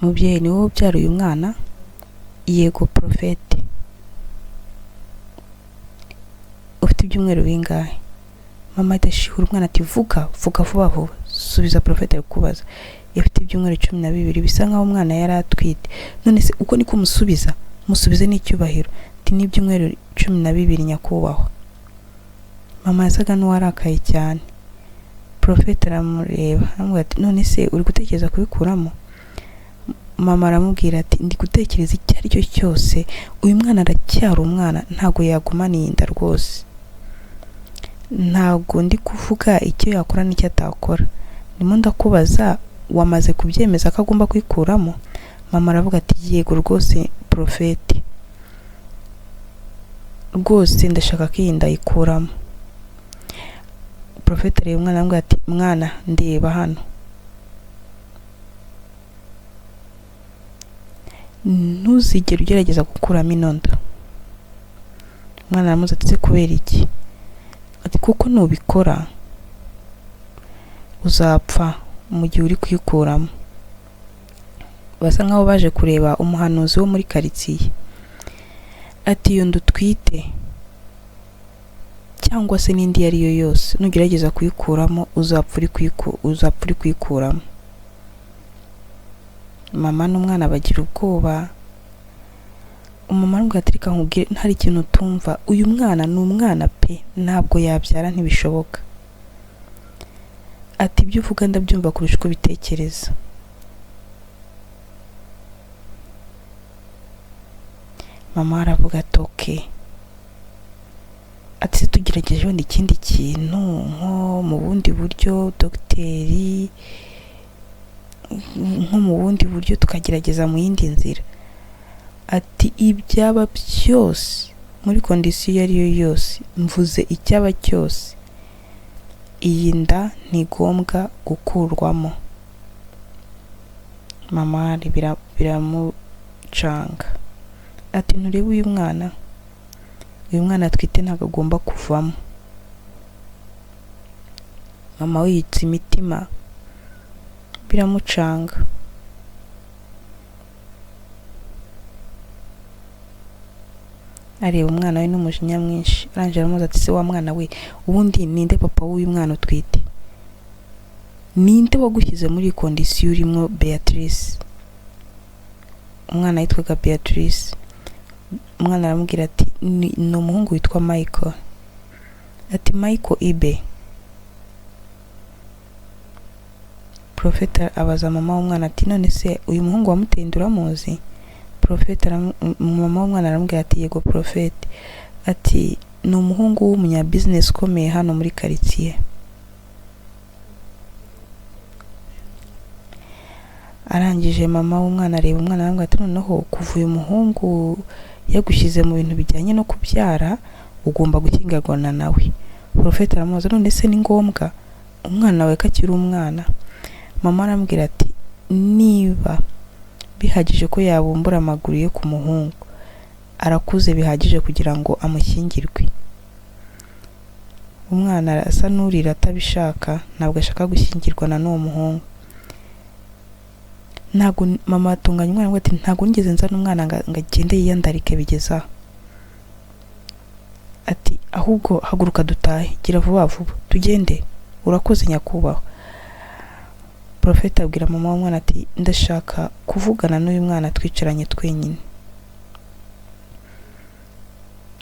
Mubyeyi, ni wowe ubyara uyu mwana? Yego porofete. Ufite ibyumweru bingahe? Mama ahita ashihura umwana ati vuga vuga vuba vuba, subiza porofete ari kukubaza. Ifite ibyumweru 12, bisa nkaho umwana yari atwite. None se uko niko umusubiza? Musubize n'icyubahiro. Ati ni ibyumweru 12 nyakubahwa. Mama yasaga n'uwarakaye cyane. Porofete aramureba aramubwira ati none se uri gutekereza kubikuramo? Mama aramubwira ati ndi gutekereza icyo ari cyo cyose, uyu mwana aracyari umwana, ntabwo yagumana iyi nda rwose. Ntabwo ndi kuvuga icyo yakora n'icyo atakora, ndimo ndakubaza wamaze kubyemeza ko agomba kwikuramo? Mama aravuga ati yego rwose porofete, rwose ndashaka ko iyi nda ayikuramo. Porofete areba umwana aramubwira ati mwana ndeba hano, ntuzigere ugerageza gukuramo ino nda. Umwana aramubaza ati ese kubera iki? Ati kuko nubikora uzapfa mu gihe uri kuyikuramo. Basa nkaho baje kureba umuhanuzi wo muri karitsiye. Ati iyo nda utwite cyangwa se n'indi iyo ari yo yose, nugerageza kuyikuramo uzapfa uri kuyikuramo. Mama n'umwana bagira ubwoba. Umumama aramubwira ati reka nkubwire, hari ikintu utumva, uyu mwana ni umwana pe, ntabwo yabyara ntibishoboka. Ati ibyo uvuga ndabyumva kurusha uko ubitekereza. Mama aravuga ati okay. Ati se tugerageje wenda ikindi kintu nko mu bundi buryo dogiteri, nko mu bundi buryo tukagerageza mu yindi nzira. Ati ibyaba byose muri kondisiyo iyo ari yo yose, mvuze icyaba cyose, iyi nda ntigombwa gukurwamo. Mama biramucanga. Ati nturebe uyu mwana, uyu mwana atwite ntabwo agomba kuvamo. Mama we yitsa imitima, biramucanga. Areba umwana we n'umujinya mwinshi, arangije aramubaza ati se wa mwana we, ubundi ninde papa w'uyu mwana utwite? Ninde wagushyize muri iyi kondisiyo urimo Beatrice? Umwana yitwaga Beatrice. Umwana aramubwira ati ni umuhungu witwa Michael. Ati Michael Ibe. Profeta abaza mama w'umwana ati none se uyu muhungu wamuteye inda uramuzi? Profeta mama w'umwana aramubwira ati yego Profete. Ati ni umuhungu w'umunyabizinesi ukomeye hano muri karitsiye. Arangije mama w'umwana areba umwana aramubwira ati noneho kuva uyu muhungu yagushyize mu bintu bijyanye no kubyara ugomba gukingirwana nawe. Profete aramubaza none se ni ngombwa umwana wawe ko akiri umwana? Mama aramubwira ati niba bihagije ko yabumbura amaguru ye ku muhungu, arakuze bihagije kugira ngo amushyingirwe. Umwana asa n'urira atabishaka, ntabwo ashaka gushyingirwana n'uwo muhungu. Ntabwo mama atunganya umwana we ati ntabwo nigeze nzana umwana ngo agende yiyandarike bigeze aha. Ati ahubwo haguruka dutahe, gira vuba vuba tugende, urakoze nyakubahwa. Profete abwira mama w'umwana ati ndashaka kuvugana n'uyu mwana twicaranye twenyine.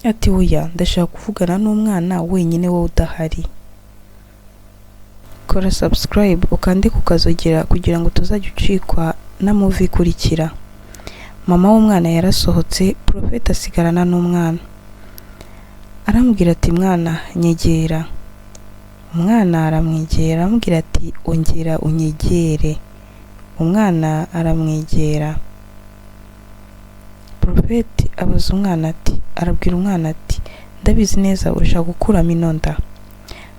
Ati oya, ndashaka kuvugana n'umwana wenyine wowe udahari. Kora subscribe ukande kukazogera kugira ngo tuzajye ucikwa na movie ikurikira. Mama w'umwana yarasohotse, Profete asigarana n'umwana. Aramubwira ati mwana nyegera. Umwana aramwegera aramubwira ati ongera unyegere. Umwana aramwegera. Profete abaza umwana ati, arabwira umwana ati ndabizi neza urashaka gukuramo ino nda.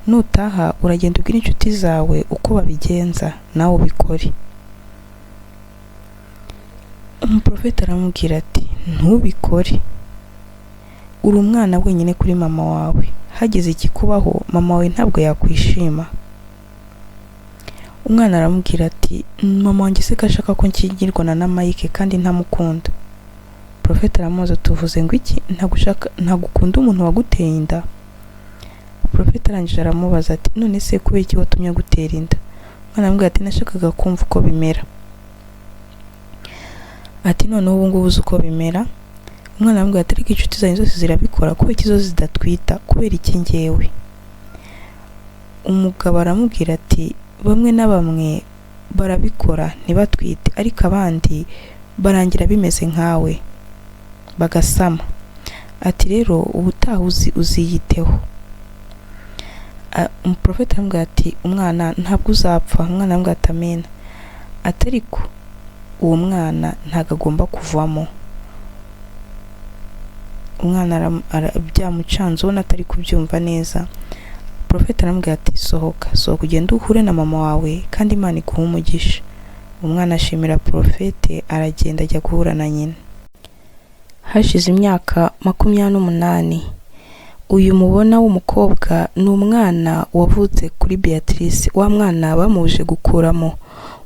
Nutaha uragenda ubwira inshuti zawe uko babigenza nawe ubikore. Umuprofeti aramubwira ati ntubikore, uri umwana wenyine kuri mama wawe, hagize ikikubaho mama wawe ntabwo yakwishima. Umwana aramubwira ati mama wanjye se ko ashaka ko nshyingirwana na Mike kandi ntamukunda. Prophet aramubaza, tuvuze ngo iki? Ntabwo ukunda umuntu waguteye inda? Prophet arangije aramubaza ati none se kubera iki watumye agutera inda? Umwana aramubwira ati nashakaga kumva uko bimera. Ati noneho ubu ngubu uzi uko bimera. Umwana aramubwira ati ariko inshuti zanjye zose zirabikora, kubera iki zo zidatwita, kubera iki njyewe? Umugabo aramubwira ati bamwe na bamwe barabikora ntibatwite, ariko abandi barangira bimeze nkawe bagasama. Ati rero ubutaha uziyiteho. Umuprofeti aramubwira ati umwana ntabwo uzapfa. Umwana aramubwira ati amena. Ati ariko uwo mwana ntabwo agomba kuvamo. Umwana byamucanze ubona atari kubyumva neza. Prophet aramubwira ati sohoka, sohoka ugende uhure na mama wawe kandi Imana iguhe umugisha. Umwana ashimira Prophet, aragenda ajya guhura na nyina. Hashize imyaka 28. Uyu mubona w'umukobwa ni umwana wavutse kuri Beatrice, wa mwana bamubujije gukuramo.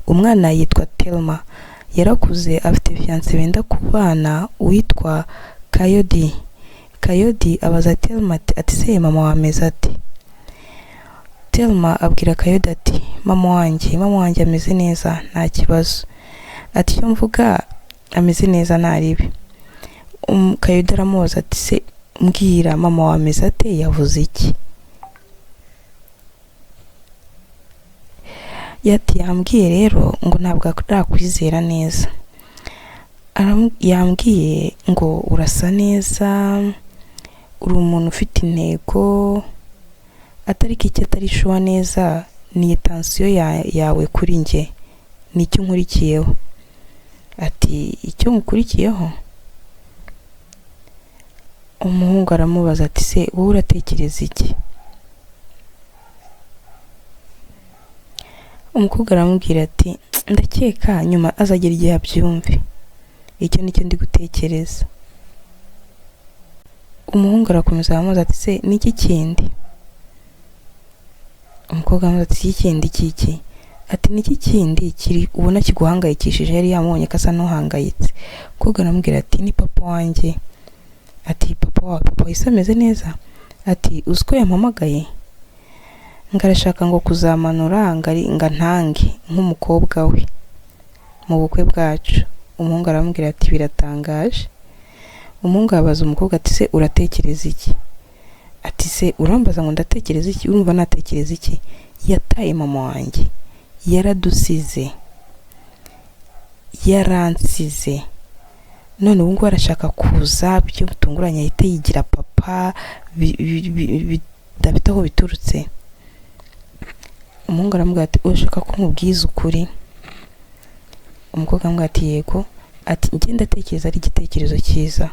Umwana yitwa Thelma. Yarakuze afite fiancé benda kubana witwa Kayodi. Kayodi abaza Thelma ati se mama wawe ameze ate? Thelma abwira Kayodi ati mama wanjye ameze neza nta kibazo. Ati icyo mvuga ameze neza nta ribi. Kayodi aramubaza ati se mbwira mama wawe ameze ate, yavuze iki? Yati yambwiye rero ngo ntabwo arakwizera neza. Yambwiye ngo urasa neza, uri umuntu ufite intego, atari ko icyo atari shuwa neza ni tansiyo yawe kuri njye, nicyo nkurikiyeho. Ati icyo nkukurikiyeho? Umuhungu aramubaza ati se wowe uratekereza iki? Umukobwa aramubwira ati ndakeka nyuma azagera igihe abyumve, icyo nicyo ndi gutekereza. Umuhungu arakomeza aramubaza ati se niki kindi? Umukobwa aramubaza ati iki kindi kiki? Ati niki kindi kiri ubona kiguhangayikishije? Yari yamubonye ko asa n'uhangayitse. Umukobwa aramubwira ati ni papa wanjye. Ati papa wawe, papa wahise ameze neza? Ati uzi ko yampamagaye ngo arashaka ngo kuzamanura ngo ntange nk'umukobwa we mu bukwe bwacu. Umuhungu aramubwira ati biratangaje. Umuhungu abaza umukobwa ati se uratekereza iki? Ati se urambaza ngo ndatekereza iki? Urumva natekereza iki? Yataye mama wanjye, yaradusize, yaransize, none ubu ngubu arashaka kuza byo bitunguranye ahita yigira papa bidafite aho biturutse. Umuhungu aramubwira ati urashaka ko nkubwiza ukuri? Umukobwa aramubwira ati yego. Ati njye ndatekereza ari igitekerezo cyiza.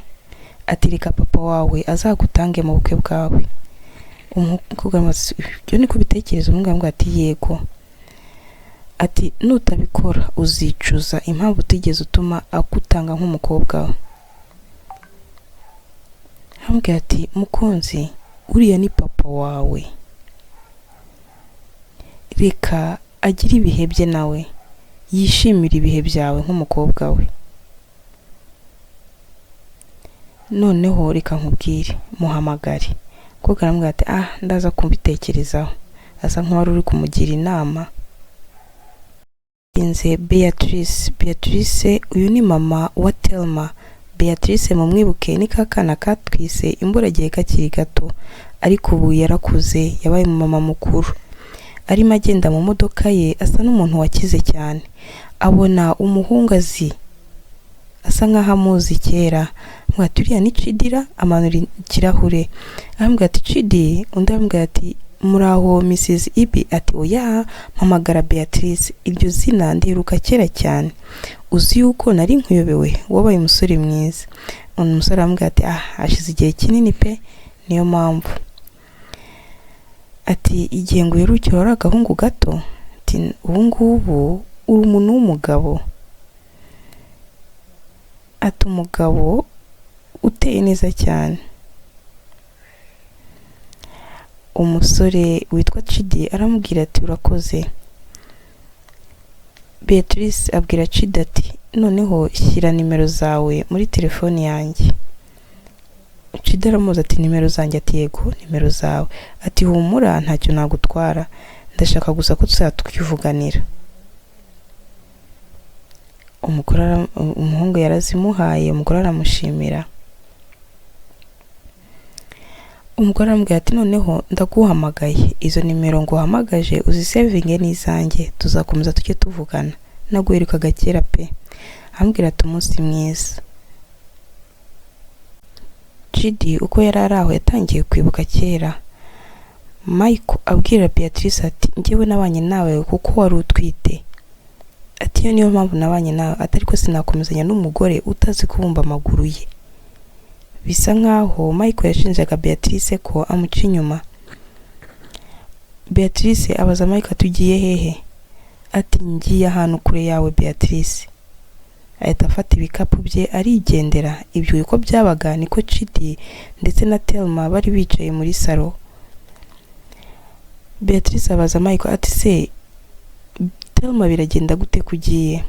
Ati reka papa wawe azagutange mu bukwe bwawe. Umukobwa aramubwira ati ibyo niko bitekereza? Umuhungu aramubwira ati yego. Ati nutabikora uzicuza impamvu utigeze utuma agutanga nk'umukobwa we. Aramubwira ati mukunzi, uriya ni papa wawe, reka agire ibihe bye nawe, yishimire ibihe byawe nk'umukobwa we. Noneho reka nkubwire, muhamagare. Umukobwa aramubwira ati ah ndaza kubitekerezaho. Asa nk'uwari uri kumugira inama. Beatrice, Beatrice uyu ni mama wa Thelma. Beatrice mumwibuke ni kakana katwise imburagihe kakiri gato, ariko ubu yarakuze yabaye umumama mukuru. Arimo agenda mu modoka ye asa n'umuntu wakize cyane. Abona umuhungu azi, asa nkaho amuzi kera. Aramubwira ati uriya ni Chidira? Amanura ikirahure aramubwira ati Chidi. Undi aramubwira ati muraho Mrs Ibi? Ati oya, mpamagara Beatrice, iryo zina ndiheruka kera cyane, uzi yuko nari nkuyobewe, wabaye umusore mwiza. Umusore aramubwira ati ah hashize igihe kinini pe, niyo mpamvu. Ati igihe ngo uherukire wari agahungu gato, ati ubu ngubu uri umuntu w'umugabo. Ati umugabo uteye neza cyane. Umusore witwa Chidi aramubwira ati urakoze. Beatrice abwira Chidi ati: "Noneho shyira nimero zawe muri telefoni yanjye." Chidi aramubaza ati: "Nimero zanjye?" Ati: "Yego, nimero zawe." Ati: "Humura, ntacyo nagutwara, ndashaka gusa ko tuzajya twivuganira." Umuhungu yarazimuhaye, umugore aramushimira. Umugore aramubwira ati: "Noneho ndaguhamagaye, izo nimero nguhamagaje uzisevinge n'izanjye, tuzakomeza tujye tuvugana, naguherukaga kera pe." Arambwira ati: "Umunsi mwiza." Chidi uko yari ari aho yatangiye kwibuka kera. Michael abwira Beatrice ati: "Njyewe nabanye nawe kuko wari utwite." Ati: "Iyo niyo mpamvu nabanye nawe." Ati: "Ariko sinakomezanya n'umugore utazi kubumba amaguru ye." Bisa nkaho Michael yashinjaga Beatrice ko amuca inyuma. Beatrice abaza Michael ati: "Ugiye hehe?" Ati: "Ngiye ahantu kure yawe, Beatrice." Ahita afata ibikapu bye arigendera. Ibyo uko byabaga niko Chidi ndetse na Telma bari bicaye muri salo. Beatrice abaza Michael ati: "Se Telma, biragenda gute kugiye?"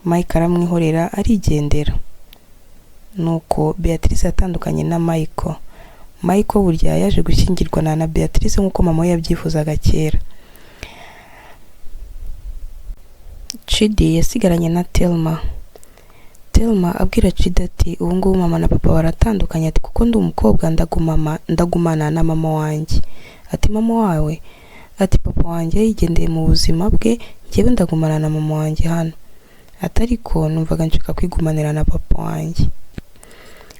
Mike aramwihorera arigendera. Nuko Beatrice yatandukanye na Michael. Michael burya yaje gushyingirwa na Beatrice nk'uko mama we yabyifuzaga kera. Chidi yasigaranye na Telma. Telma abwira Chidi ati: "Ubu ngubu mama na papa baratandukanye." Ati: "Kuko ndi umukobwa ndagumana na mama wanjye." Ati: "Mama wawe?" Ati: "Papa wanjye yigendeye mu buzima bwe, njyewe ndagumana na mama wanjye hano." Ati: "Ariko numvaga nshaka kwigumanira na papa wanjye."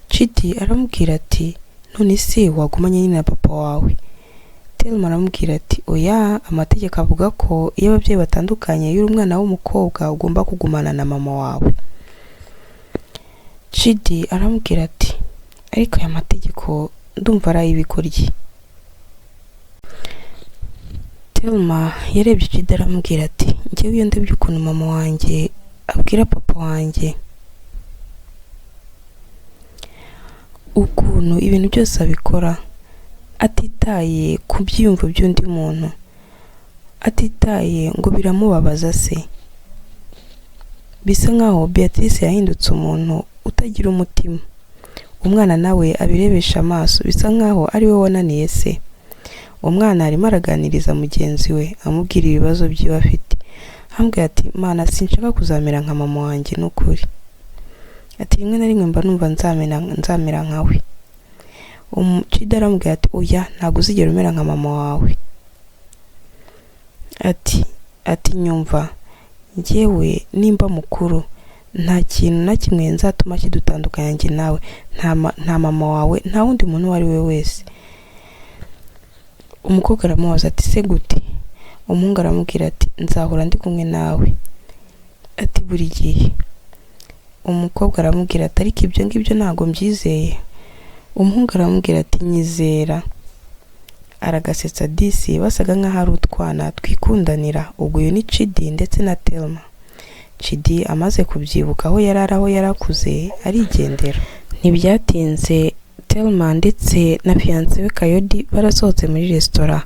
Chidi aramubwira ati: "None se wagumanye nyine na papa wawe?" Telma aramubwira ati: "Oya, amategeko avuga ko iyo ababyeyi batandukanye, iyo uri umwana w'umukobwa ugomba kugumana na mama wawe." Chidi aramubwira ati: "Ariko aya mategeko ndumva ari ay'ibigoryi." Telma yarebye Chidi aramubwira ati: "Njyewe iyo ndebye ukuntu mama wanjye abwira papa wanjye, ukuntu ibintu byose abikora atitaye ku byiyumvo by'undi muntu, atitaye ngo biramubabaza se." Bisa nkaho Beatrice yahindutse umuntu utagira umutima. Umwana nawe abirebesha amaso, bisa nkaho ari we wananiye se. Umwana arimo araganiriza mugenzi we, amubwira ibibazo by'iwe afite. Ambwira ati: "Mana, sinshaka kuzamera nka mama wanjye n'ukuri." Ati: "Rimwe na rimwe mba numva nzamera nkawe." Chidi aramubwira ati: "Oya, ntabwo uzigera umera nka mama wawe." Ati: "Nyumva, njyewe nimba mukuru nta kintu na kimwe nzatuma kidutandukanya njye nawe, nta mama wawe, nta wundi muntu uwo ari we wese." Umukobwa aramubaza ati: "Se gute?" Umuhungu aramubwira ati: "Nzahora ndi kumwe nawe." Ati: "Buri gihe." Umukobwa aramubwira ati: "Ariko ibyo ngibyo ntabwo mbyizeye." Umuhungu aramubwira ati: "Nyizera." Aragasetsa disi, basaga nk'aho ari utwana twikundanira. Ubwo uyu ni Chidi ndetse na Telma. Chidi amaze kubyibuka aho yari ari, aho yarakuze, arigendera. Ntibyatinze Telma ndetse na fiancé we Kayodi barasohotse muri resitora.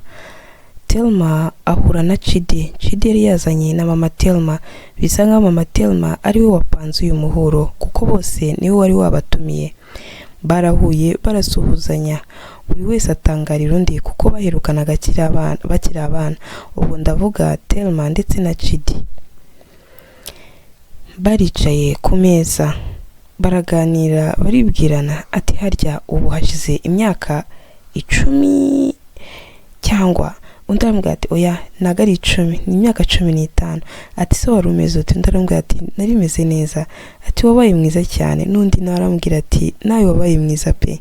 Telma ahura na Chidi. Chidi yari yazanye na mama Telma, bisa nkaho mama Telma ari we wapanze uyu muhuro kuko bose niwe wari wabatumiye. Barahuye barasuhuzanya, buri wese atangarira undi kuko baherukanaga bakiri abana. Ubwo ndavuga Telma ndetse na Chidi. Baricaye ku meza baraganira, baribwirana ati: "Harya ubu hashize imyaka 10 cyangwa?" Undi aramubwira ati: "Oya, ntabwo ari 10, ni imyaka 15." Ati: "Se wari umeze ute?" Undi aramubwira ati: "Nari meze neza." Ati: "Wabaye mwiza cyane." N'undi nawe aramubwira ati: "Nawe wabaye mwiza pe."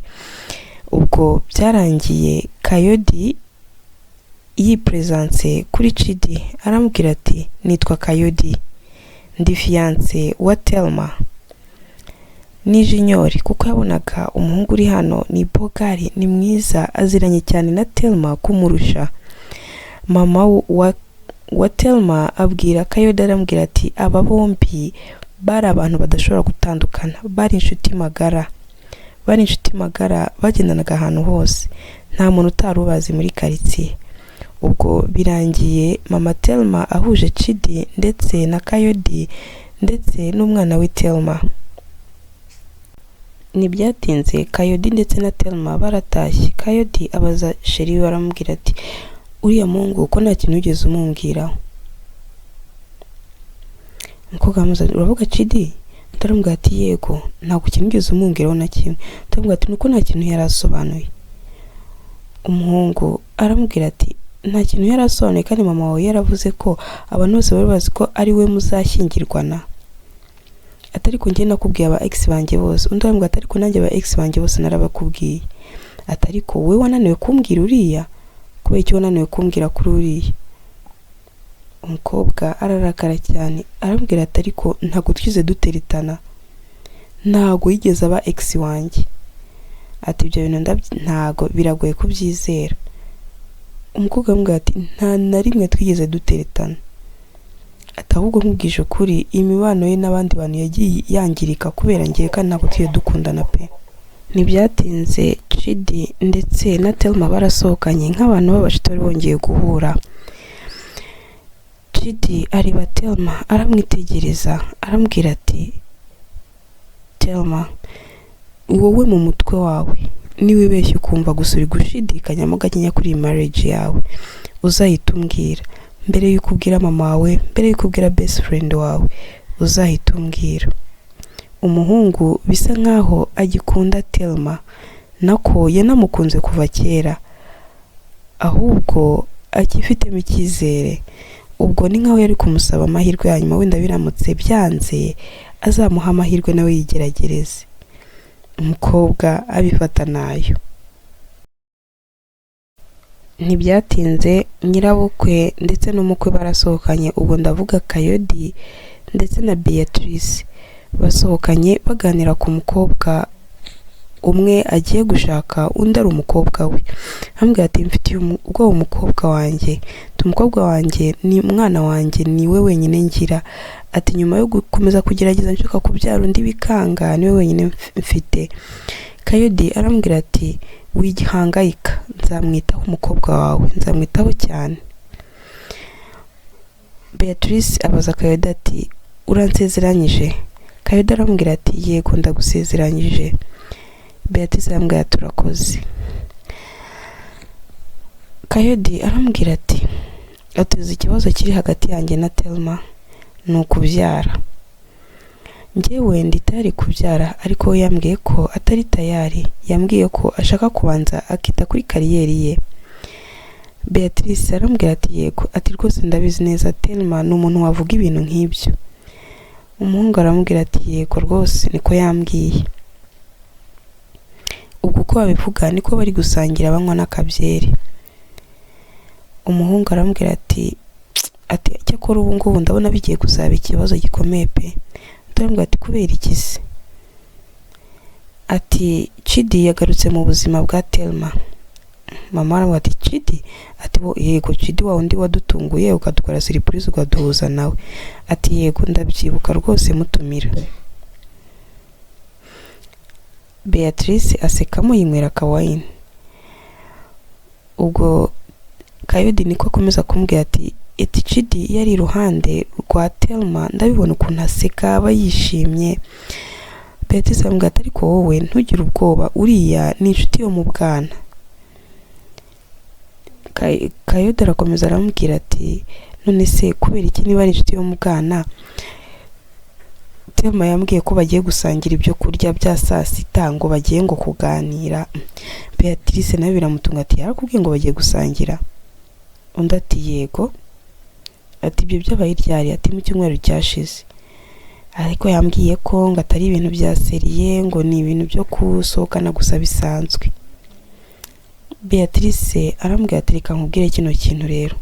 Ubwo byarangiye Kayodi yipresence kuri Chidi, aramubwira ati: "Nitwa Kayodi, ndi fiancé wa Telma." Ni jinyori kuko yabonaga umuhungu uri hano ni bogari, ni mwiza, aziranye cyane na Telma kumurusha. Mama wa Telma abwira Kayodi, aramubwira ati: "Aba bombi bari abantu badashobora gutandukana, bari inshuti magara, bari inshuti magara, bagendanaga ahantu hose, nta muntu utari ubazi muri karitsiye." Ubwo birangiye mama Telma ahuje Chidi ndetse na Kayodi ndetse n'umwana we Telma. Ntibyatinze Kayodi ndetse na Telma baratashye. Kayodi abaza chéri we, aramubwira ati: "Uriya muhungu ko nta kintu wigeze umumbwiraho?" Umukobwa aramubaza: "Uravuga Chidi?" Undi aramubwira ati: "Yego, ntabwo ikintu wigeze umumbwiraho na kimwe." Undi aramubwira ati: "Nuko nta kintu yari asobanuye." Umuhungu aramubwira ati: "Nta kintu yari asobanuye kandi mama wawe yaravuze ko abantu bose bari bazi ko ari we muzashyingirwana." Ati: "Ariko njye nakubwiye aba ex banjye bose." Undi aramubwira ati: "Ariko nanjye aba ex banjye bose narabakubwiye." Ati: "Ariko wowe wananiwe kumbwira uriya, kubera icyo wananiwe kumbwira kuri uriya?" Umukobwa ararakara cyane, aramubwira ati: "Ariko ntabwo twigeze duteretana, ntabwo yigeze aba ex wanjye." Ati: "Ibyo bintu ntabwo biragoye kubyizera." Umukobwa aramubwira ati: "Nta na rimwe twigeze duteretana." Ati: "Ahubwo nkubwije ukuri, imibano ye n'abandi bantu yagiye yangirika kubera ngewe, kandi ntabwo tujye dukundana pe." Ntibyatinze Chidi ndetse na Telma barasohokanye nk'abantu b'abashuti bari bongeye guhura. Chidi areba Telma, aramwitegereza, aramubwira ati: "Telma, wowe mu mutwe wawe niwibeshya ukumva gusa uri gushidikanyamo gakenya kuri iyi marriage yawe, uzahita umbwira mbere y'uko ubwira mama wawe, mbere y'uko ubwira best friend wawe, uzahita umbwira." Umuhungu bisa nkaho agikunda Telma, nako yanamukunze kuva kera, ahubwo akifitemo icyizere. Ubwo ni nkaho yari kumusaba amahirwe ya nyuma, wenda biramutse byanze azamuha amahirwe nawe yigeragereze. Umukobwa abifata nayo. Ntibyatinze nyirabukwe ndetse n'umukwe barasohokanye. Ubwo ndavuga Kayodi ndetse na Beatrice, basohokanye baganira ku mukobwa umwe agiye gushaka, undi ari umukobwa we. Ambwira ati: "Mfitiye ubwoba umukobwa wanjye." Ati: "Umukobwa wanjye ni umwana wanjye, ni we wenyine ngira." Ati: "Nyuma yo gukomeza kugerageza nshaka kubyara undi bikanga, niwe wenyine mfite." Kayodi arambwira ati: "Wihangayika, nzamwitaho, umukobwa wawe nzamwitaho cyane." Beatrice abaza Kayodi ati: "Uransezeranyije?" Kayodi aramubwira ati: "Yego, ndagusezeranyije." Beatrice aramubwira ati: "Urakoze." Kayodi aramubwira ati: "Atuzi ikibazo kiri hagati yanjye na Telma ni ukubyara. Njyewe ndi tayari kubyara, ariko we yambwiye ko atari tayari, yambwiye ko ashaka kubanza akita kuri career ye." Beatrice aramubwira ati: "Yego," ati: "rwose ndabizi neza, Telma ni umuntu wavuga ibintu nk'ibyo." Umuhungu aramubwira ati: "Yego rwose, niko yambwiye." Ubwo uko babivuga niko bari gusangira, banywa n'akabyeri. Umuhungu aramubwira ati: "Cyakora ubu ngubu ndabona bigiye kuzaba ikibazo gikomeye pe." Undi aramubwira ati: "Kubera iki se?" Ati: "Chidi yagarutse mu buzima bwa Telma." Mama aramubwira ati: "Chidi?" Ati: "Wo yego, Chidi wa undi wadutunguye ukadukora surprise ukaduhuza nawe." Ati: "Yego, ndabyibuka rwose mutumira." Beatrice asekamo, yinywera akawayini. Ubwo Kayodi niko akomeza kumubwira ati: "Chidi iyo ari iruhande rwa Telma ndabibona ukuntu aseka, aba yishimye." Beatrice aramubwira ati: "Ariko wowe ntugire ubwoba, uriya ni inshuti yo mu bwana." Kayode arakomeza aramubwira ati: "None se kubera iki, niba ari inshuti yo mu bwana, Telma yambwiye ko bagiye gusangira ibyo kurya bya saa sita, ngo bagiye ngo kuganira?" Beatrice nawe biramutunga, ati: "Yarakubwiye ngo bagiye gusangira?" Undi ati: "Yego." Ati: "Ibyo byabaye ryari?" Ati: "Mu cyumweru cyashize, ariko yambwiye ko ngo atari ibintu bya sérieux, ngo ni ibintu byo gusohokana gusa bisanzwe." Beatrice arambwira ati: "Reka nkubwire kino kintu rero,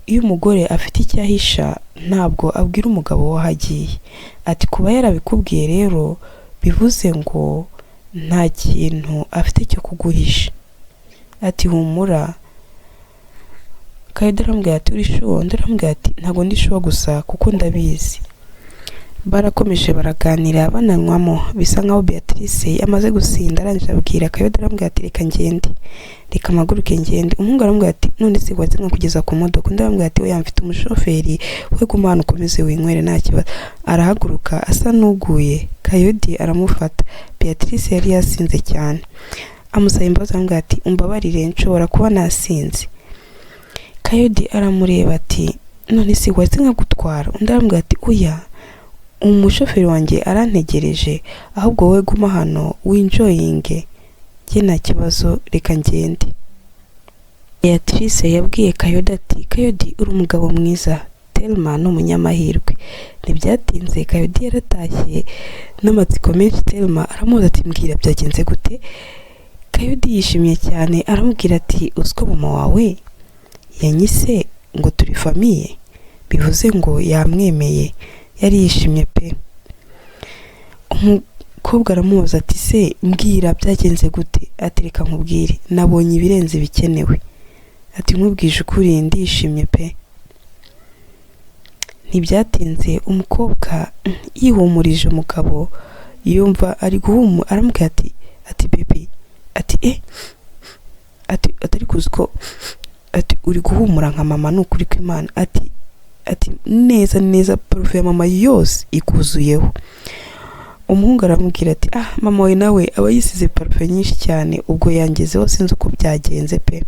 iyo umugore afite icyo ahisha ntabwo abwira umugabo we aho agiye." Ati: "Kuba yarabikubwiye rero bivuze ngo nta kintu afite cyo kuguhisha." Ati: "Humura." Kayode arambwira ati: "Uri sure?" Undi arambwira ati: "Ntabwo ndi sure gusa kuko ndabizi." Barakomeje baraganira bananywamo, bisa nkaho Beatrice yamaze gusinda. Arangije abwira Kayode, aramubwira ati: "Reka ngende, reka mpaguruke ngende." Umuhungu aramubwira ati: "None se watse nkakugeza ku modoka?" Undi aramubwira ati: "Oya, mfite umushoferi, we guma hano ukomeze winywere, nta kibazo." Arahaguruka asa n'uguye, Kayodi aramufata. Beatrice yari yasinze cyane, amusaba imbabazi, aramubwira ati: "Umbabarire, nshobora kuba nasinze." Kayodi aramureba ati: "None se watse nkagutwara?" Undi aramubwira ati: "Oya, umushoferi wanjye arantegereje, ahubwo wowe guma hano winjoyinge, njye nta kibazo, reka ngende." Beatrice yabwiye Kayodi ati: "Kayodi, uri umugabo mwiza, Telma ni umunyamahirwe." Ntibyatinze Kayodi yaratashye n'amatsiko menshi. Telma aramubaza ati: "Mbwira, byagenze gute?" Kayodi yishimye cyane, aramubwira ati: "Uzi ko mama wawe yanyise ngo turi famille? Bivuze ngo yamwemeye." Yari yishimye pe. Umukobwa aramubaza ati: "Se mbwira, byagenze gute?" Ati: "Reka nkubwire, nabonye ibirenze ibikenewe." Ati: "Nkubwije ukuri, ndishimye pe." Ntibyatinze umukobwa yihumurije umugabo, yumva ari guhumura, aramubwira ati: "Baby," ati: ati atari kuzi ko, ati: "Uri guhumura nka mama, ni ukuri kw'Imana." Ati: "Neza neza parufe ya mama yose ikuzuyeho." Umuhungu aramubwira ati: "Ah, mama we nawe aba yisize parufe nyinshi cyane, ubwo yangezeho, sinzi uko byagenze pe."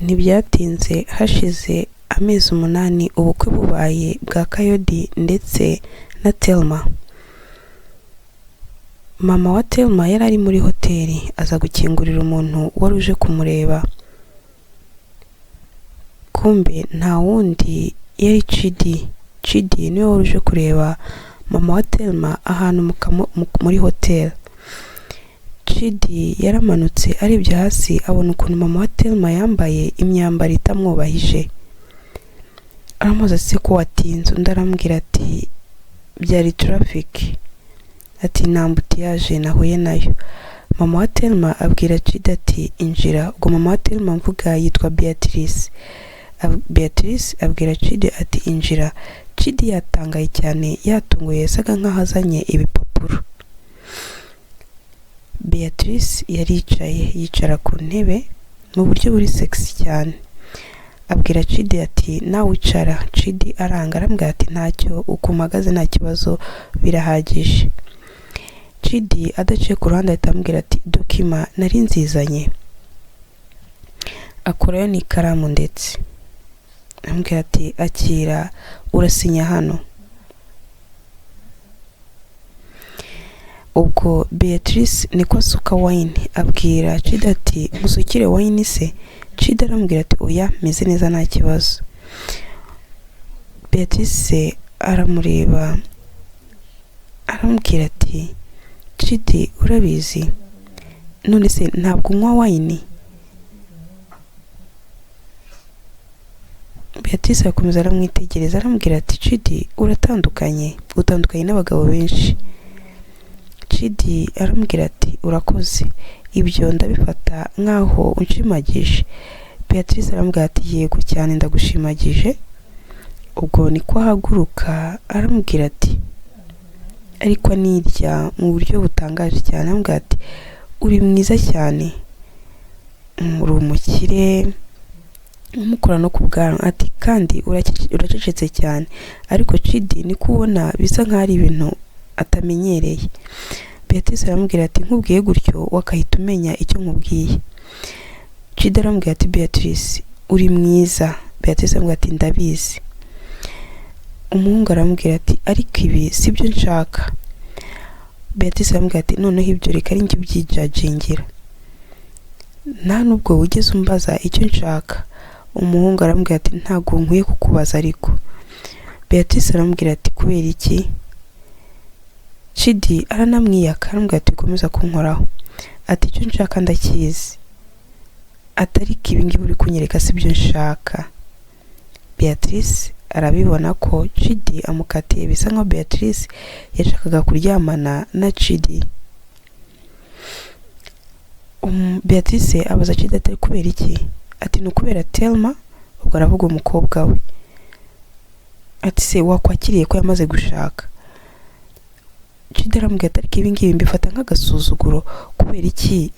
Ntibyatinze hashize amezi 8 ubukwe bubaye bwa Kayodi ndetse na Telma. Mama wa Telma yari ari muri hoteli, aza gukingurira umuntu wari uje kumureba. Kumbe nta wundi, yari Chidi. Chidi niwe wari uje kureba mama wa Telma ahantu muri hoteli. Chidi yaramanutse, arebye hasi abona ukuntu mama wa Telma yambaye imyambaro itamwubahije. Aramubaza: "Se ko watinze?" Undi arambwira ati: "Byari traffic," ati: "Nta embouteillage nahuye nayo." Mama wa Telma abwira Chidi ati: "Injira." Ubwo mama wa Telma mvuga yitwa Beatrice. Beatrice abwira Chidi ati: "Injira." Chidi yatangaye cyane, yatunguye, yasaga nkaho azanye ibipapuro. Beatrice yaricaye, yicara ku ntebe mu buryo buri sexy cyane, abwira Chidi ati: "Nawe wicara." Chidi aranga, arambwira ati: "Ntacyo, uko uhagaze nta kibazo, birahagije." Chidi adaciye ku ruhande ahita amubwira ati: "Document nari nzizanye." Akurayo n'ikaramu ndetse aramubwira ati: "Akira, urasinya hano." Ubwo Beatrice niko asuka wine, abwira Chidi ati: "Musukire wine se?" Chidi aramubwira ati: "Oya, meze neza, nta kibazo." Beatrice aramureba, aramubwira ati: "Chidi, urabizi, none se ntabwo unywa wine?" Beatrice arakomeza aramwitegereza, aramubwira ati: "Chidi, uratandukanye, utandukanye n'abagabo benshi." Chidi aramubwira ati: "Urakoze, ibyo ndabifata nkaho unshimagije." Beatrice aramubwira ati: "Yego cyane, ndagushimagije." Ubwo niko ahaguruka, aramubwira ati, ariko anirya mu buryo butangaje cyane, aramubwira ati: "Uri mwiza cyane, uri umukire," umukora no ku bwanwa, ati: "Kandi uracecetse cyane." Ariko Chidi niko ubona bisa nkaho ari ibintu atamenyereye. Beatrice aramubwira ati: "Nkubwiye gutyo wakahita umenya icyo nkubwiye." Chidi aramubwira ati: "Beatrice, uri mwiza." Beatrice aramubwira ati: "Ndabizi." Umuhungu aramubwira ati: "Ariko ibi si byo nshaka." Beatrice aramubwira ati: "Noneho ibyo reka ari njye ubyijajingira, nta nubwo wigeze umbaza icyo nshaka." Umuhungu aramubwira ati: "Ntabwo nkwiye kukubaza ariko." Beatrice aramubwira ati: "Kubera iki?" Chidi aranamwiyaka, aramubwira ati: "Komeza kunkoraho," ati: "Icyo nshaka ndakizi," ati: "Ariko ibi ngibi uri kunyereka si byo nshaka." Beatrice arabibona ko Chidi amukatiye, bisa nkaho Beatrice yashakaga kuryamana na Chidi. Beatrice abaza Chidi ati: "Kubera iki?" Ati: "Ni ukubera Telma." Ubwo aravuga umukobwa we. Ati: "Se wakwakiriye ko yamaze gushaka?" Chidi aramubwira ati ariko ibi ngibi mbifata nk'agasuzuguro, kubera iki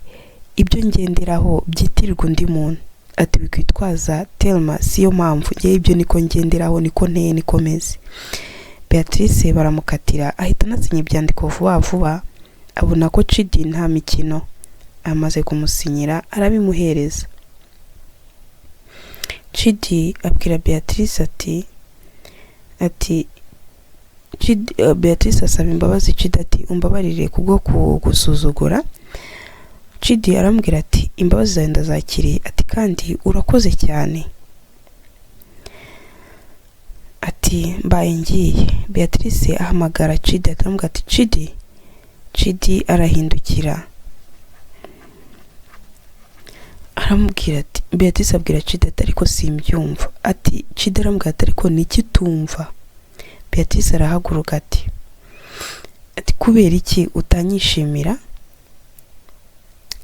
ibyo ngenderaho byitirirwa undi muntu? Ati wikwitwaza Telma, siyo mpamvu ngewe ibyo niko ngenderaho, niko nteye, niko meze. Beatrice baramukatira, ahita anasinya ibyandiko vuba vuba, abona ko Chidi nta mikino. Amaze kumusinyira arabimuhereza. Chidi abwira Beatrice ati Chidi, Beatrice asaba imbabazi Chidi ati umbabarire kubwo kugusuzugura. Chidi aramubwira ati imbabazi zawe ndazakiriye, ati kandi urakoze cyane, ati mbaye ngiye. Beatrice ahamagara Chidi aramubwira ati Chidi. Chidi arahindukira aramubwira ati, Beatrice abwira Chidi ati ariko simbyumva. Ati Chidi aramubwira ati ariko niki utumva? Beatrice arahaguruka ati kubera iki utanyishimira?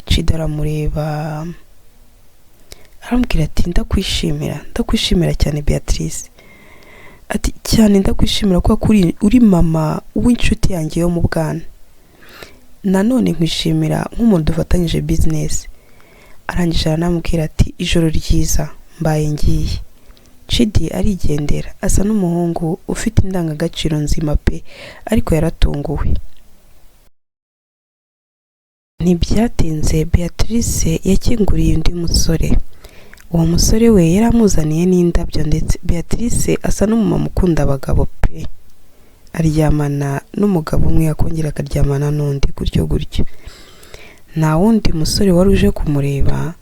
Chidi aramureba aramubwira ati ndakwishimira, ndakwishimira cyane Beatrice, ati cyane ndakwishimira kuko uri mama w'inshuti yanjye yo mu bwana, nanone nkwishimira nk'umuntu dufatanyije business. Arangije aranamubwira ati ijoro ryiza, mbaye ngiye. Chidi arigendera, asa n'umuhungu ufite indangagaciro nzima pe, ariko yaratunguwe. Ntibyatinze Beatrice yakinguriye undi musore. Uwo musore we yari amuzaniye n'indabyo, ndetse Beatrice asa n'umumama ukunda abagabo pe, aryamana n'umugabo umwe akongera akaryamana n'undi gutyo gutyo. Nta wundi musore wari uje kumureba,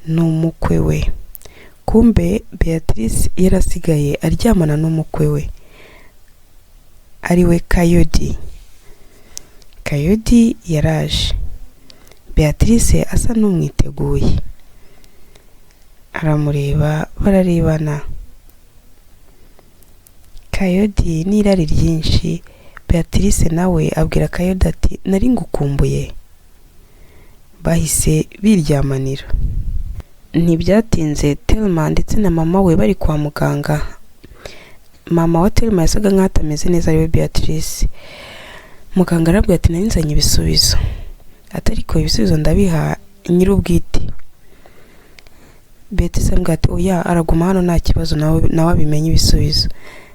ni umukwe we. Kumbe Beatrice yarasigaye aryamana n'umukwe we ariwe Kayodi. Kayodi yaraje, Beatrice asa n'umwiteguye, aramureba bararebana. Kayodi n'irari ryinshi, Beatrice nawe abwira Kayodi ati nari ngukumbuye. Bahise biryamanira. Ntibyatinze Telma ndetse na mama we bari kwa muganga. Mama wa Telma yasaga nkaho atameze neza, ariwe Beatrice. Muganga arabwira ati nari nzanye ibisubizo, ati ariko ibisubizo ndabiha nyir'ubwite. Beatrice aramubwira ati oya, araguma hano nta kibazo, nawe abimenye ibisubizo.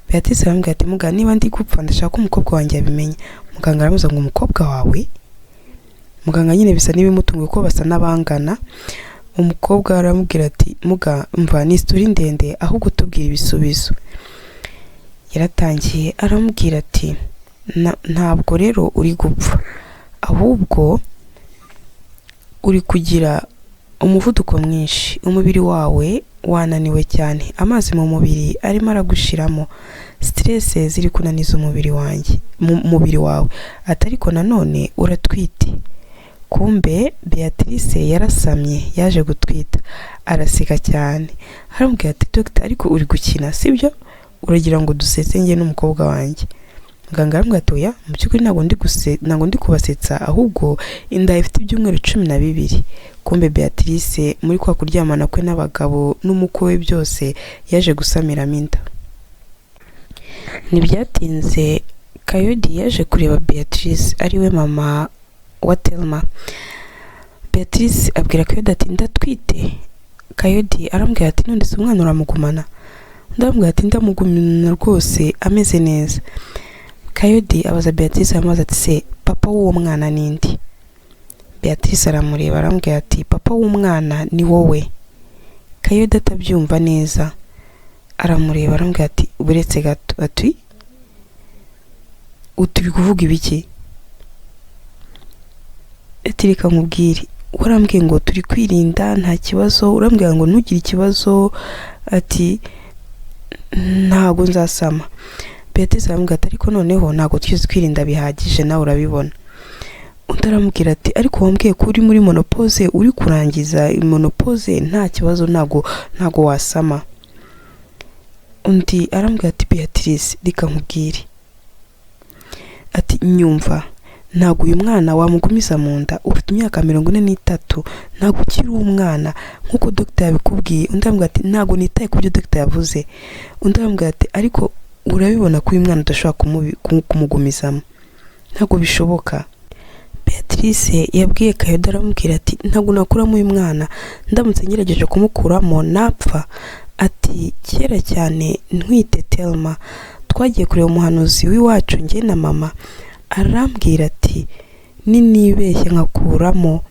Beatrice aramubwira ati muga niba ndi gupfa ndashaka ko umukobwa wanjye abimenya. Muganga aramubaza ngo umukobwa wawe? Muganga nyine bisa n'ibimutunguye kuko basa n'abangana. Umukobwa aramubwira ati muga mva ni isitori ndende, ahubwo tubwira ibisubizo. Yaratangiye aramubwira ati ntabwo rero uri gupfa, ahubwo uri kugira umuvuduko mwinshi, umubiri wawe wananiwe cyane, amazi mu mubiri arimo aragushiramo, stress ziri kunaniza umubiri wanjye, mubiri wawe, ati ariko nanone uratwite. Kumbe Beatrice yarasamye, yaje gutwita, araseka cyane, aramubwira ati dogita ariko uri gukina sibyo? Uragira ngo dusetse njye n'umukobwa wanjye? Muganga aramubwira ati oya, mu by'ukuri ntabwo ndi kubasetsa, ahubwo inda ifite ibyumweru 12. Kumbe Beatrice muri kwa kuryamana kwe n'abagabo n'umukwe we byose yaje gusamiramo inda. Ntibyatinze Kayodi yaje kureba Beatrice ariwe mama wa Telma. Beatrice abwira Kayodi ati ndatwite. Kayodi aramubwira ati none se umwana uramugumana? Undi aramubwira ati ndamugumana rwose ameze neza. Kayodi abaza Beatrice, aramubaza ati se papa w'uwo mwana ninde? Beatrice aramureba aramubwira ati papa w'umwana ni wowe. Kayodi atabyumva neza aramureba aramubwira ati buretse gato, ati turi kuvuga ibiki? Ati reka nkubwire, warambwiye ngo turi kwirinda nta kibazo, urambwira ngo ntugire ikibazo, ati ntabwo nzasama. Beatrice aramubwira ati ariko noneho ntabwo twigeze twirinda bihagije, nawe urabibona. Undi aramubwira ati ariko wambwiye ko uri muri menopause, uri kurangiza menopause, nta kibazo, ntabwo wasama. Undi aramubwira ati Beatrice reka nkubwire, ati nyumva, ntabwo uyu mwana wamugumiza mu nda, ufite imyaka 43, ntabwo ukiri umwana nk'uko dogita yabikubwiye. Undi aramubwira ati ntabwo nitaye ku byo dogita yavuze. Undi aramubwira ati ariko Urabibona ko uyu mwana udashobora kumugumizamo, ntabwo bishoboka. Beatrice yabwiye Kayode, aramubwira ati: "Ntabwo nakuramo uyu mwana, ndamutse ngerageje kumukuramo napfa." Ati: "Kera cyane ntwite Telma, twagiye kureba umuhanuzi w'iwacu, njye na mama, arambwira ati ninibeshye nkakuramo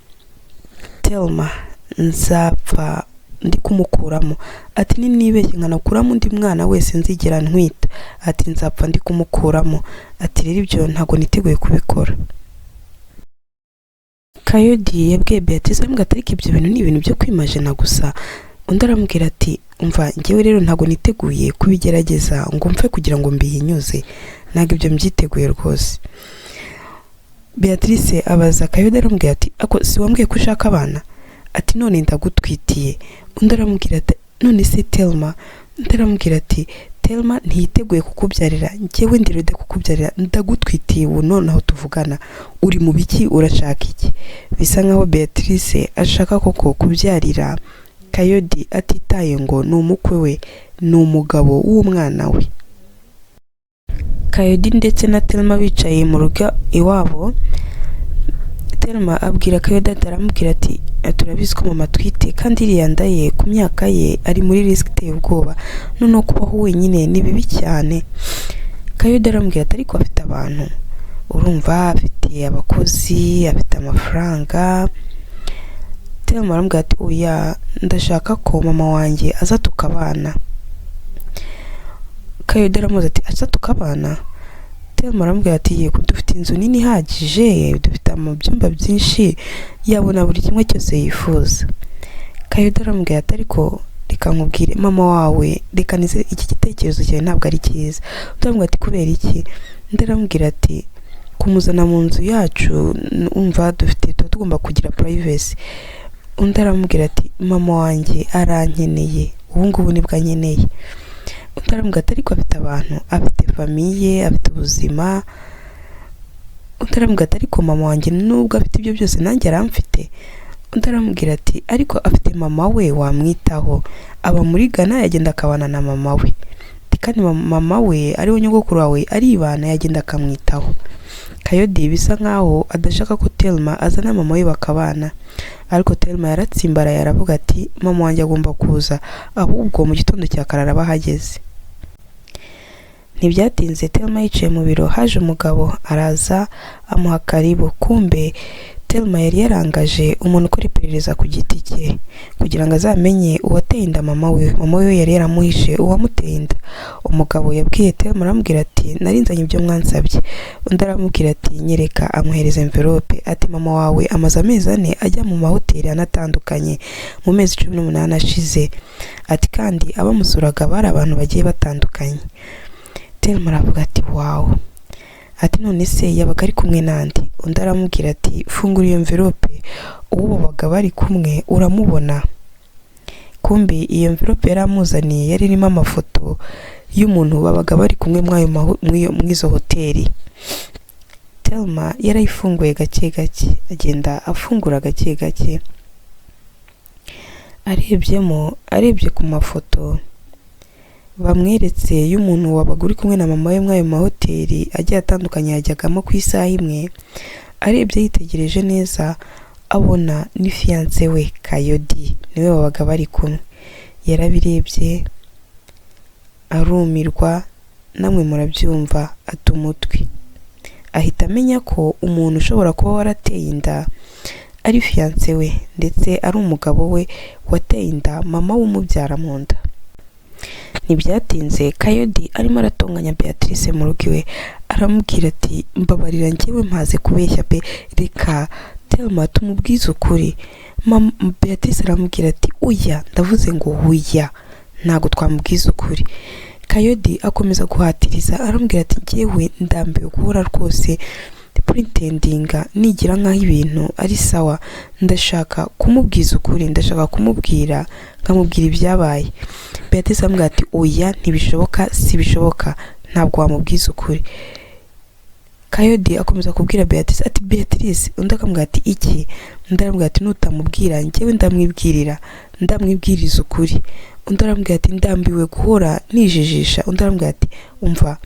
Telma nzapfa ndi kumukuramo." Ati: "Ninibeshye nkanakuramo undi mwana wese nzigera ntwita," ati, "nzapfa ndi kumukuramo." Ati: "Rero ibyo ntabwo niteguye kubikora." Kayodi yabwiye Beatrice, aramubwira ati: "Ariko ibyo bintu ni ibintu byo kwimajina gusa." Undi aramubwira ati: "Umva, njyewe rero ntabwo niteguye kubigerageza ngo mfe kugira ngo mbihinyuze, ntabwo ibyo mbyiteguye rwose." Beatrice abaza Kayodi, aramubwira ati: "Ako si wambwiye ko ushaka abana?" Ati: "None ndagutwitiye." Undi aramubwira ati: "None se Telma?" Undi aramubwira ati: "Telma ntiyiteguye kukubyarira, njyewe ndi ready kukubyarira, ndagutwitiye ubu noneho tuvugana. Uri mu biki? Urashaka iki?" Bisa nkaho Beatrice ashaka koko kubyarira Kayodi, atitaye ngo ni umukwe we, ni umugabo w'umwana we. Kayodi ndetse na Telma bicaye mu rugo iwabo. Telma abwira Kayodi ati, aramubwira ati: "Turabizi ko mama atwite, kandi iriya nda ye ku myaka ye ari muri risk iteye ubwoba, noneho kubaho wenyine ni bibi cyane." Kayodi aramubwira ati: "Ariko afite abantu, urumva afite abakozi, afite amafaranga." Telma aramubwira ati: "Oya, ndashaka ko mama wanjye aza tukabana." Kayodi aramubaza ati: "Aza tukabana?" Telma aramubwira ati: "Yego, dufite inzu nini ihagije, dufite byumba byinshi, yabona buri kimwe cyose yifuza." Kayodi aramubwira ati: "Ariko reka nkubwire, mama wawe, reka nize iki gitekerezo cyawe ntabwo ari cyiza." Undi aramubwira ati: "Kubera iki?" Undi aramubwira ati: "Kumuzana mu nzu yacu, umva, dufite, tuba tugomba kugira privacy." Undi aramubwira ati: "Mama wanjye arankeneye, ubu ngubu nibwo ankeneye." Undi aramubwira ati: "Ariko afite abantu, afite famille, afite ubuzima." Undi aramubwira ati: "Ariko mama wanjye nubwo afite ibyo byose, nanjye aramfite." Undi aramubwira ati: "Ariko afite mama we wamwitaho, aba muri Ghana, yagenda akabana na mama we, kandi mama we ariwe nyogokuru wawe aribana, yagenda akamwitaho." Kayodi bisa nkaho adashaka ko Telma azana mama we bakabana, ariko Telma yaratsimbaraye, aravuga ati: "Mama wanjye agomba kuza, ahubwo mu gitondo cya kare araba ahageze." Ntibyatinze, Telma yicaye mu biro, haje umugabo, araza amuha karibu. Kumbe Telma yari yarangaje umuntu ukora iperereza ku giti cye kugira ngo azamenye uwateye inda mama we. Mama we yari yaramuhishe uwamuteye inda. Umugabo yabwiye Telma, aramubwira ati: "Narinzanye ibyo mwansabye." Undi aramubwira ati: "Nyereka." Amuhereza envelope, ati: "Mama wawe amaze amezi 4 ajya mu mahoteli anatandukanye mu mezi 18 ashize." Ati: "Kandi abamusuraga bari abantu bagiye batandukanye." Telma aravuga ati: "Wow." Ati: "None se yabaga ari kumwe n'andi?" Undi aramubwira ati: "Fungura iyo envelope, uwo babaga bari kumwe uramubona." Kumbi iyo envelope yari amuzaniye yari irimo amafoto y'umuntu babaga bari kumwe mw'izo hoteli. Telma yarayifunguye gake gake, agenda afungura gake gake, arebyemo, arebye ku mafoto bamweretse y'umuntu wabaga uri kumwe na mama we muri ayo mahoteli agiye atandukanye yajyagamo ku isaha imwe. Arebye, yitegereje neza, abona ni fiancé we Kayodi, niwe babaga bari kumwe. Yarabirebye arumirwa, namwe murabyumva, ata umutwe, ahita amenya ko umuntu ushobora kuba warateye inda ari fiancé we, ndetse ari umugabo we wateye inda mama w'umubyara mu nda. Ntibyatinze, Kayodi arimo aratonganya Beatrice mu rugo iwe, aramubwira ati: "Mbabarira, njyewe mpaze kubeshya pe, reka Telma tumubwize ukuri." Mama Beatrice aramubwira ati: "Oya, ndavuze ngo oya, ntabwo twamubwiza ukuri." Kayodi akomeza guhatiriza, aramubwira ati: "Njyewe ndambiwe guhora rwose pretendinga, nigira nk'aho ibintu ari sawa. Ndashaka kumubwiza ukuri, ndashaka kumubwira, nkamubwira ibyabaye." Beatrice aramubwira ati: "Oya, ntibishoboka, si bishoboka, ntabwo wamubwiza ukuri." Kayodi akomeza kubwira Beatrice ati: "Beatrice." Undi akamubwira ati: "Iki?" Undi aramubwira ati: "Nutamubwira, njyewe ndamwibwirira, ndamwibwiriza ukuri." Undi arambwira ati ndambiwe guhora nijijisha. Undi arambwira ati umva,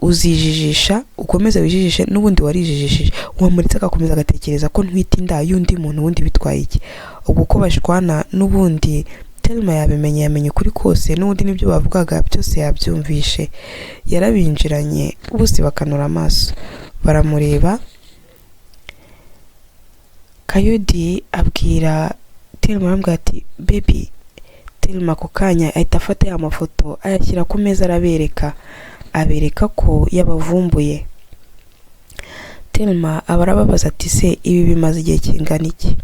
uzijijisha ukomeze wijijishe, n'ubundi warijijishije. Wamuretse agakomeza agatekereza ko ntwite inda y'undi muntu, ubundi bitwaye iki? Ubwo uko bashwana n'ubundi Telma yabimenye, yamenye ukuri kose, n'ubundi n'ibyo bavugaga byose yabyumvishe. Yarabinjiranye bose bakanura amaso baramureba. Kayodi abwira Telma, aramubwira ati baby. Telma ako kanya ahita afata ya mafoto ayashyira ku meza arabereka, abereka ko yabavumbuye. Telma aba arababaza ati se ibi bimaze igihe kingana iki?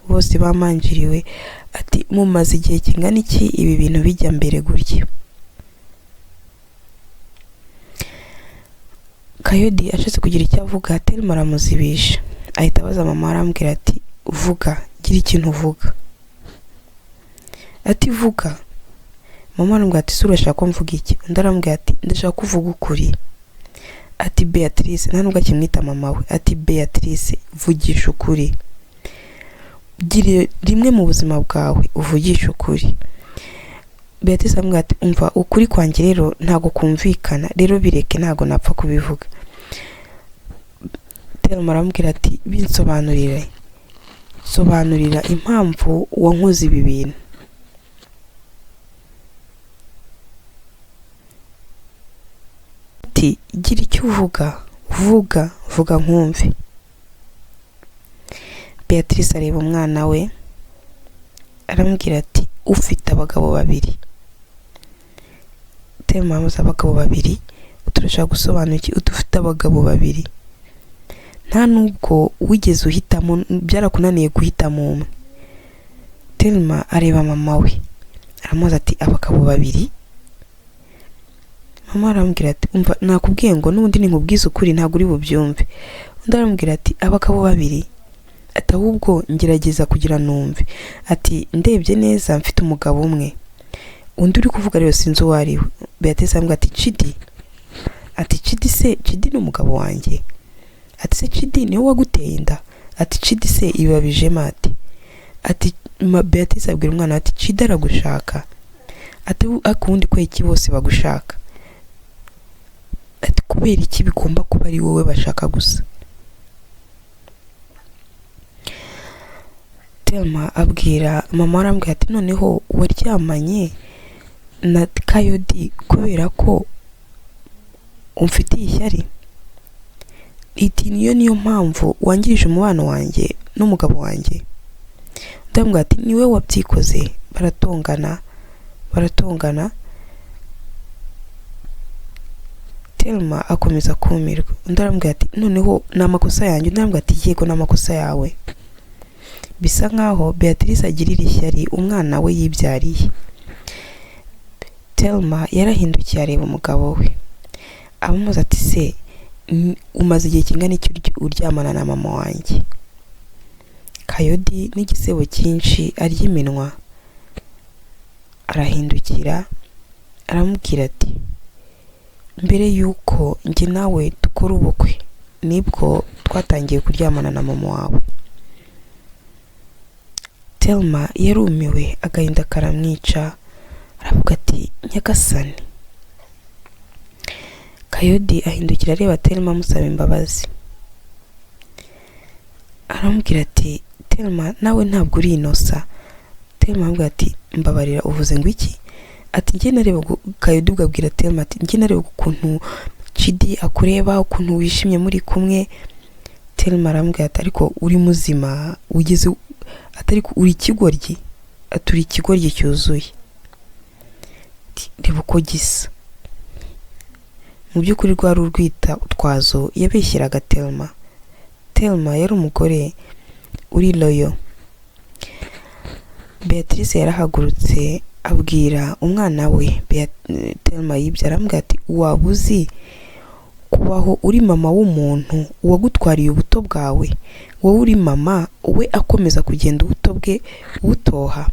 Bose bamanjiriwe, ati mumaze igihe kingana iki ibi bintu bijya mbere gutya? Kayodi ashatse kugira icyo avuga, Telma aramuzibisha, ahita abaza mama, arambwira ati vuga, gira ikintu uvuga. Ati vuga. Mama arambwira ati se urashaka ko mvuga iki? Undi arambwira ati ndashaka ko uvuga ukuri. Ati Beatrice, nta nubwo akimwita mama we, ati Beatrice vugisha ukuri, gira rimwe mu buzima bwawe uvugisha ukuri. Beatrice aramubwira ati umva, ukuri kwanjye rero ntago kumvikana, rero bireke ntago napfa kubivuga. Telma aramubwira ati binsobanurire, sobanurira impamvu wankoze ibi bintu. Ati gira icyo uvuga, vuga vuga nkumve. Beatrice areba umwana we aramubwira ati ufite abagabo babiri. Telma aramubaza abagabo babiri, turashaka gusobanura iki? Ufite abagabo babiri, nta nubwo wigeze uhitamo, byarakunaniye guhitamo umwe. Telma areba mama we aramubaza ati abagabo babiri? Mama aramubwira ati umva, nakubwiye ngo n'ubundi ninkubwiza ukuri ntabwo uri bubyumve. Undi aramubwira ati abagabo babiri? Ati ahubwo ngerageza kugira numve. Ati ndebye neza mfite umugabo umwe, undi uri kuvuga rero sinzi uwo ari we. Beatrice aramubwira ati Chidi. Ati Chidi se, Chidi ni umugabo wanjye? Ati se Chidi niwe waguteye inda? Ati Chidi se ibabijemo ati? Ati Beatrice abwira umwana ati Chidi aragushaka. Ati ariko ubundi kubera iki bose bagushaka? Ati kubera iki bigomba kuba ari wowe bashaka gusa? Telma abwira mama, arambwira ati noneho waryamanye na Kayodi kubera ko umfitiye ishyari? Iti niyo niyo mpamvu wangirije umubano wanjye n'umugabo wanjye? Ndamubwira ati niwe wabyikoze. Baratongana baratongana, Telma akomeza kumirwa. Undi aramubwira ati noneho ni amakosa yanjye? Undi aramubwira ati yego ni amakosa yawe. Bisa nkaho Beatrice agirira ishyari umwana we yibyariye. Telma yarahindukiye areba umugabo we, amubaza ati se umaze igihe kingana iki uryamana na mama wanjye? Kayodi n'igisebo cyinshi arya iminwa, arahindukira aramubwira ati mbere yuko njye nawe dukora ubukwe nibwo twatangiye kuryamana na mama wawe. Telma yarumiwe, agahinda karamwica, aravuga ati nyagasani. Kayodi ahindukira areba Telma amusaba imbabazi, aramubwira ati Telma nawe ntabwo uri inosa. Telma aramubwira ati mbabarira uvuze ngo iki? Ati njye nareba. Kayodi ubwo abwira Telma ati njye nareba ukuntu Chidi akureba, ukuntu wishimye muri kumwe. Telma aramubwira ati ariko uri muzima ugeze, atari uri ikigoryi? Ati uri ikigoryi cyuzuye, reba uko gisa. Mu by'ukuri rwari urwitwazo yabeshyeraga Telma. Telma yari umugore uri loyo. Beatrice yarahagurutse abwira umwana we Telma yibyara, aramubwira ati waba uzi kubaho uri mama w'umuntu wagutwariye ubuto bwawe, wowe uri mama we akomeza kugenda ubuto bwe butoha?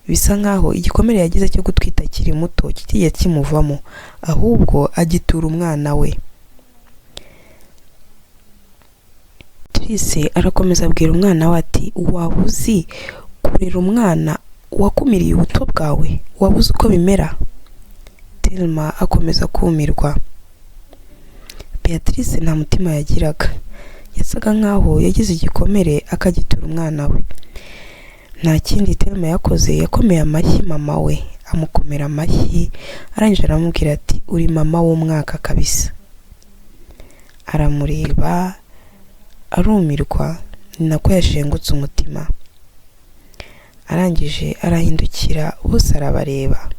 Bisa nkaho igikomere yagize cyo gutwita akiri muto kitigeze kimuvamo, ahubwo agitura umwana we. Beatrice arakomeza abwira umwana we ati waba uzi kurera umwana Wakumiriye ubuto bwawe, wabuze uko bimera. Telma akomeza kumirwa. Beatrice nta mutima yagiraga, yasaga nkaho yagize igikomere akagitura umwana we. Nta kindi Telma yakoze, yakomeye amashyi mama we, amukomera amashyi, arangije aramubwira ati: "Uri mama w'umwaka kabisa." Aramureba arumirwa, ni nako yashengutse umutima. Arangije arahindukira, bose arabareba,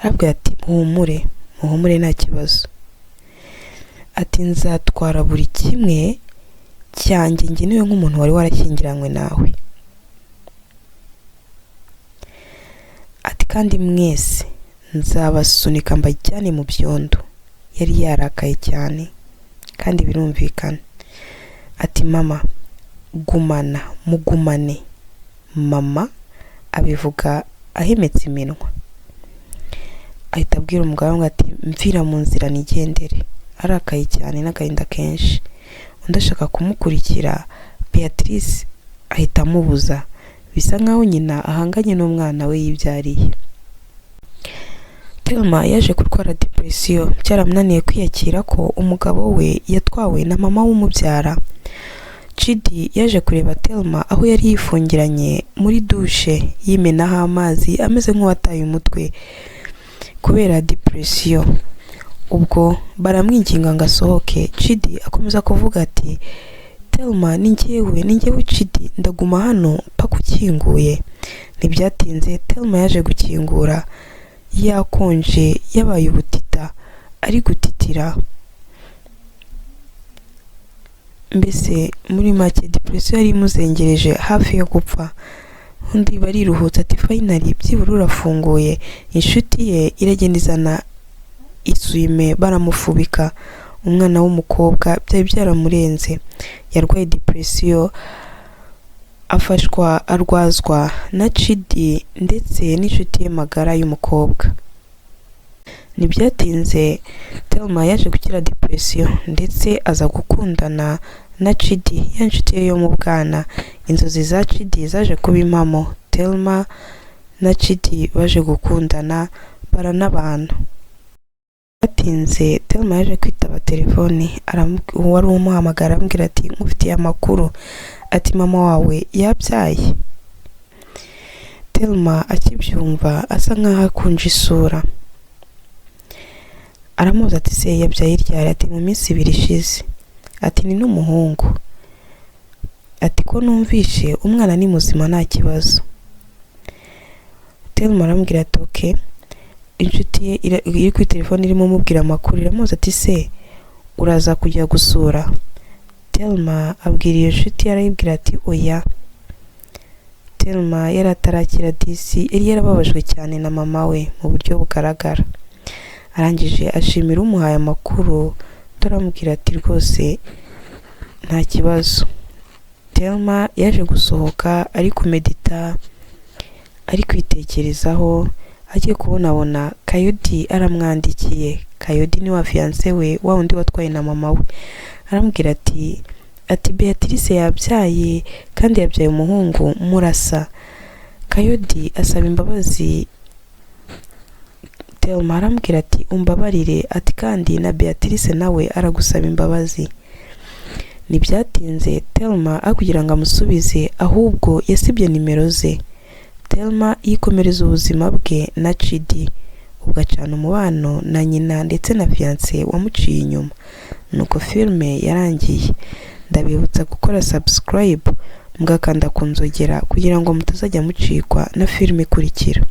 arabwira ati: "Muhumure, muhumure, nta kibazo." Ati: "Nzatwara buri kimwe cyanjye ngenewe nk'umuntu wari warashyingiranywe nawe." Ati: "Kandi mwese nzabasunika mbajyane mu byondo." Yari yarakaye cyane kandi birumvikana. Ati: "Mama, gumana, mugumane." Mama abivuga ahemetse iminwa, ahita abwira umugabo we ati: "Mvira mu nzira nigendere." Arakaye cyane n'agahinda kenshi. Undi ashaka kumukurikira, Beatrice ahita amubuza, bisa nkaho nyina ahanganye n'umwana we yibyariye. Telma yaje kurwara depression, byaramunaniye kwiyakira ko umugabo we yatwawe na mama w'umubyara. Chidi yaje kureba Telma aho yari yifungiranye muri dushe, yimenaho amazi, ameze nk'uwataye umutwe kubera depression. Ubwo baramwinginga ngo asohoke. Chidi akomeza kuvuga ati: "Telma, ni njyewe, ni njyewe Chidi, ndaguma hano mpaka ukinguye." Ntibyatinze, Telma yaje gukingura, yakonje, yabaye ubutita, ari gutitira. Mbese muri make depression yari imuzengereje, hafi yo gupfa. Undi bariruhutsa ati: "Finally, byibura urafunguye." Inshuti ye iragenda izana isume, baramufubika. Umwana w'umukobwa byari byaramurenze, yarwaye depression, afashwa arwazwa na Chidi ndetse n'inshuti ye magara y'umukobwa. Ntibyatinze, Thelma yaje gukira depression ndetse aza gukundana na Chidi, ya nshuti ye yo mu bwana. Inzozi za Chidi zaje kuba impamo. Thelma na Chidi baje gukundana, baranabana. Batinze, Thelma yaje kwitaba telefoni, uwari umuhamagara aramubwira ati: "Nkufitiye amakuru." Ati: "Mama wawe yabyaye." Thelma akibyumva asa nkaho akunje isura, aramubaza ati: "Se yabyaye ryari?" Ati: "Mu minsi 2 ishize." Ati: "Ni n'umuhungu." Ati: "Ko numvishe umwana ni muzima, nta kibazo?" Thelma aramubwira ati: "Okay." Inshuti ye iri kuri telefone irimo umubwira amakuru iramubaza ati: "Se uraza kujya gusura?" Thelma abwira iyo nshuti, arayibwira ati: "Oya." Thelma yari atarakira disi, yari yarababajwe cyane na mama we mu buryo bugaragara. Arangije ashimira umuhaye amakuru, aramubwira ati: "Rwose nta kibazo." Thelma yaje gusohoka ari kumedita, ari kwitekerezaho, agiye kubonabona Kayodi aramwandikiye. Kayodi ni wa fiancé we, wa wundi watwaye na mama we. Aramubwira ati: "Beatrice yabyaye kandi yabyaye umuhungu, murasa." Kayodi asaba imbabazi Thelma, aramubwira ati: "Umbabarire." Ati: "Kandi na Beatrice nawe aragusaba imbabazi." Ntibyatinze, Thelma aho kugira ngo amusubize, ahubwo yasibye nimero ze. Thelma yikomereza ubuzima bwe na Chidi, ubwo acana umubano na nyina ndetse na fiancé wamuciye inyuma. Nuko filime yarangiye. Ndabibutsa gukora subscribe, mugakanda ku nzogera kugira ngo mutazajya mucikwa na filime ikurikira.